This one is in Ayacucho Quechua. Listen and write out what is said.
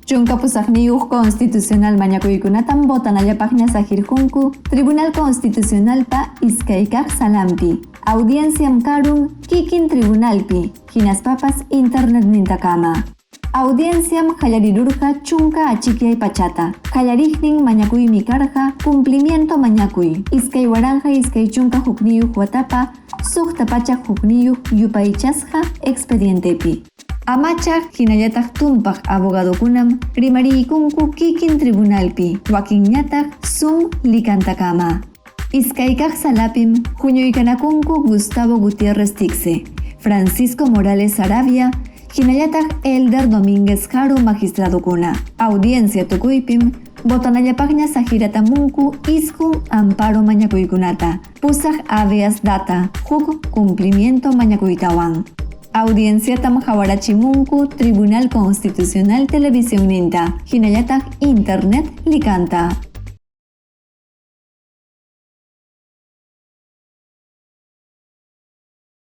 18 constitucional mañakuykunatam votanallapaqña saqirqunku Tribunal Constitucionalpa iskaykaq salampi. Audienciam karun kikin tribunalpi, hinaspapas internetnintakama. Audienciam qallarirurqa chunka achikyay pachata. Qallariqnin mañakuymi karqa cumplimiento mañakuy, 2021 watapa 601 yupaychasqa expedientepi. Amachaq hinallataq tumpaq abogadokunam rimariykunku kikin tribunalpi, wakinñataq Zoom likantakama. Iskaykaq salapim huñuykanakunku Gustavo Gutiérrez Ticse, Francisco Morales Saravia, hinallataq Elder Domínguez Haro magistradokuna. Audiencia tukuypim votanallapaqña saqiratamunku 9 amparo mañakuykunata, 8 habeas data, huk cumplimiento mañakuytawan. Audienciatam qawarachimunku Tribunal Constitucional televisionninta, hinallataq internet likanta.